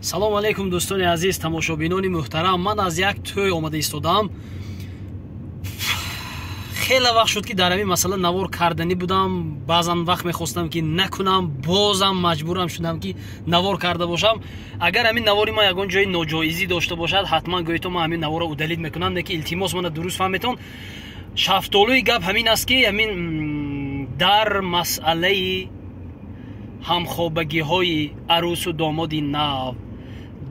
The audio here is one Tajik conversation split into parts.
Салом алейкум, дӯстони азиз, тамошобинони муҳтарам. Ман аз як тӯй омада истодаам. Хеле вақт шуд, ки дар ҳамин масъала навор карданӣ будам. Баъзан вақт мехостам, ки накунам, бозам маҷбурам шудам, ки навор карда бошам. Агар ҳамин навори ман ягон ҷои ноҷоизӣ дошта бошад, ҳатман гӯето, ман ҳамин наворро удалить мекунам. Не ки, илтимос, мана дуруст фаҳметон. Шафтолӯи гап ҳамин аст, ки ҳамин дар масъалаи ҳамхобагиҳои арӯсу домоди нав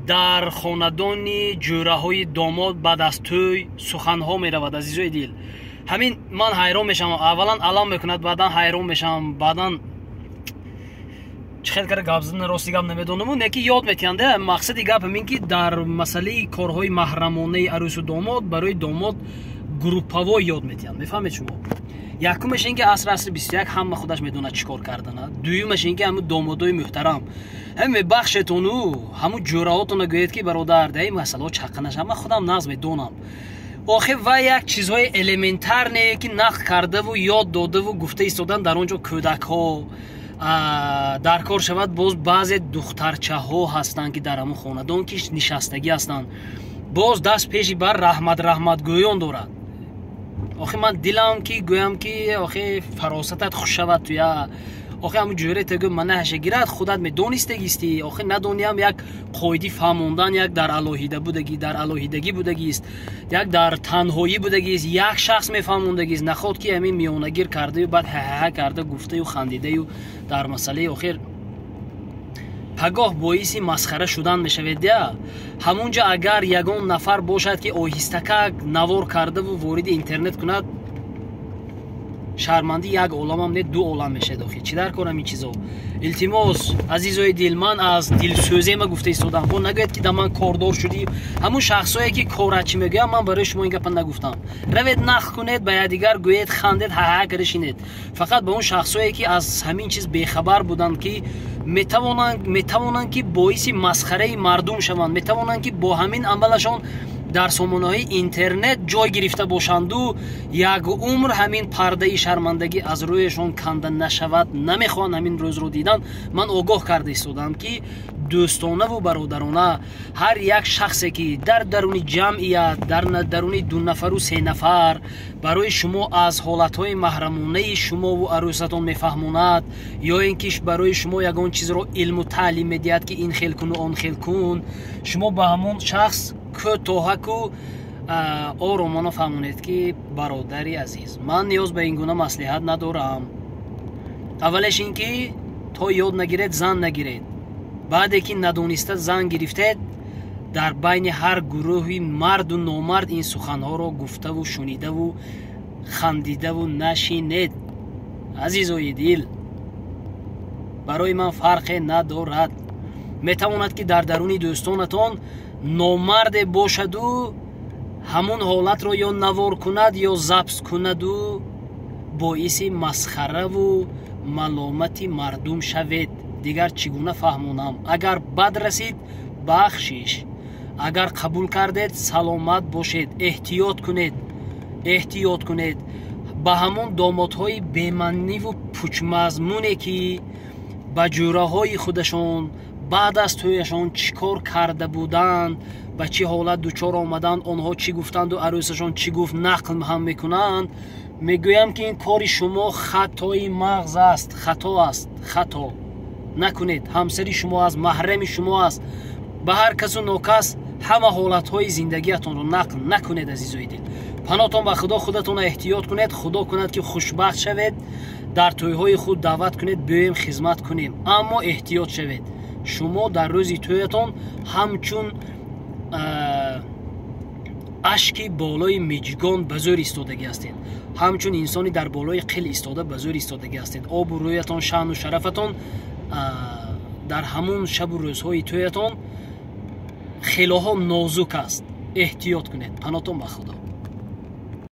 дар хонадони ҷӯраҳои домод баъд аз тӯй суханҳо меравад. Азизои дил, ҳамин ман ҳайрон мешавам. Аввалан алам мекунад, баъдан ҳайрон мешавам, баъдан чӣ хел кара гап задан, рости гап намедонаму, не ки ёд метиҳанда. Мақсади гап ҳамин, ки дар масъалаи корҳои маҳрамонаи арӯсу домод барои домод групповой ёд метиҳанд. Мефаҳмед шумо? Якумаш ин ки асри 21, ҳама худаш медонад, чӣ кор кардана. Дуюмаш ин ки ҳамун домодои муҳтарам, ҳам мебахшетону ҳамун ҷӯраҳотона гӯед, ки бародар, дар ин масъалаҳо чаққа наша, ман худам нағз медонам. Охир вай як чизҳои элементарное, ки нақл кардаву ёд додаву гуфта истодан, дар он ҷо кӯдакҳо дар кор шавад. Боз баъзе духтарчаҳо ҳастанд, ки дар ҳамун хонадон ки нишастагӣ ҳастанд, боз даст пеши бар раҳмат раҳматгӯён дорад. Охи ман дилам ки гӯям, ки охи фаросатат хуш шавад туя. Охи ҳамун ҷӯрета гӯ, манаҳаша гирад, худат медонистагистӣ. Охи надониям, як қоиди фаҳмондан, як дар алоҳида будагӣ, дар алоҳидагӣ будагист, як дар танҳоӣ будагист, як шахс мефаҳмондагист. Наход ки ҳамин миёнагир кардаю, баъд ҳаҳаҳа карда гуфтаю хандидаю дар масъалаи охир пагоҳ боиси масхара шудан мешавед. Я ҳамунҷа агар ягон нафар бошад, ки оҳистакак навор кардаву вориди интернет кунад, шармандӣ як оламам не, ду олам мешавед. Охи чӣ дар корам ин чизо? Илтимос, азизои дил, ман аз дилсӯзема гуфта истодам. Бо нагӯяд, ки да ман кордор шудӣ. Ҳамун шахсое, ки корачӣ мегӯям, ман барои шумо ин гапа нагуфтам. Равед, нақл кунед, ба якдигар гӯед, хандед, ҳаҳа карда шинед. Фақат ба он шахсое, ки аз ҳамин чиз бехабар буданд, ки метавонанд, ки боиси масхараи мардум шаванд, метавонанд, ки бо ҳамин амалашон дар сомонаҳои интернет ҷой гирифта бошанду як умр ҳамин пардаи шармандагӣ аз рӯяшон канда нашавад, намехоҳанд ҳамин рӯзро дидан. Ман огоҳ карда истодам, ки дӯстонаву бародарона ҳар як шахсе, ки дар даруни ҷамъият, дар даруни дунафару се нафар барои шумо аз ҳолатҳои маҳрамонаи шумову арӯсатон мефаҳмонад ё ин ки барои шумо ягон чизро илму таълим медиҳад, ки ин хел куну он хел кун, шумо ба ҳамон шахс кӯтоҳаку оромона фаҳмонед, ки бародари азиз, ман ниёз ба ин гуна маслиҳат надорам. Аввалеш ин ки то ёд нагиред, зан нагиред. Баъде ки надониста зан гирифтед, дар байни ҳар гурӯҳи марду номард ин суханҳоро гуфтаву шунидаву хандидаву нашинед. Азизои дил, барои ман фарқе надорад. Метавонад, ки дар даруни дӯстонатон номарде бошаду ҳамун ҳолатро ё навор кунад, ё запись кунаду боиси масхараву маломати мардум шавед. Дигар чӣ гуна фаҳмонам? Агар бад расид, бахшиш, агар қабул кардед, саломат бошед. Эҳтиёт кунед, эҳтиёт кунед ба ҳамон домодҳои бемаъниву пучмазмуне, ки ба ҷӯраҳои худашон баъд аз тӯяшон чӣ кор карда буданд, ба чӣ ҳолат дучор омаданд, онҳо чӣ гуфтанду арӯсашон чӣ гуфт, нақл ҳам мекунанд. Мегӯям, ки ин кори шумо хатои мағз аст, хато аст, хато накунед. Ҳамсари шумо аст, маҳрами шумо аст. Ба ҳар касу нокас ҳама ҳолатҳои зиндагиатонро нақл накунед. Азизои дил, панотон ба Худо, худатонро эҳтиёт кунед. Худо кунад, ки хушбахт шавед. Дар тӯйҳои худ даъват кунед, биёем, хизмат кунем, аммо эҳтиёт шавед. Шумо дар рӯзи тӯятон ҳамчун ашки болои миҷгон ба зӯр истодагӣ ҳастед, ҳамчун инсони дар болои қил истода ба зӯр истодагӣ ҳастед. Обу рӯятон, шаъну шарафатон дар ҳамун шабу рӯзҳои тӯятон хелоҳо нозук аст. Эҳтиёт кунед. Панотон ба Худо.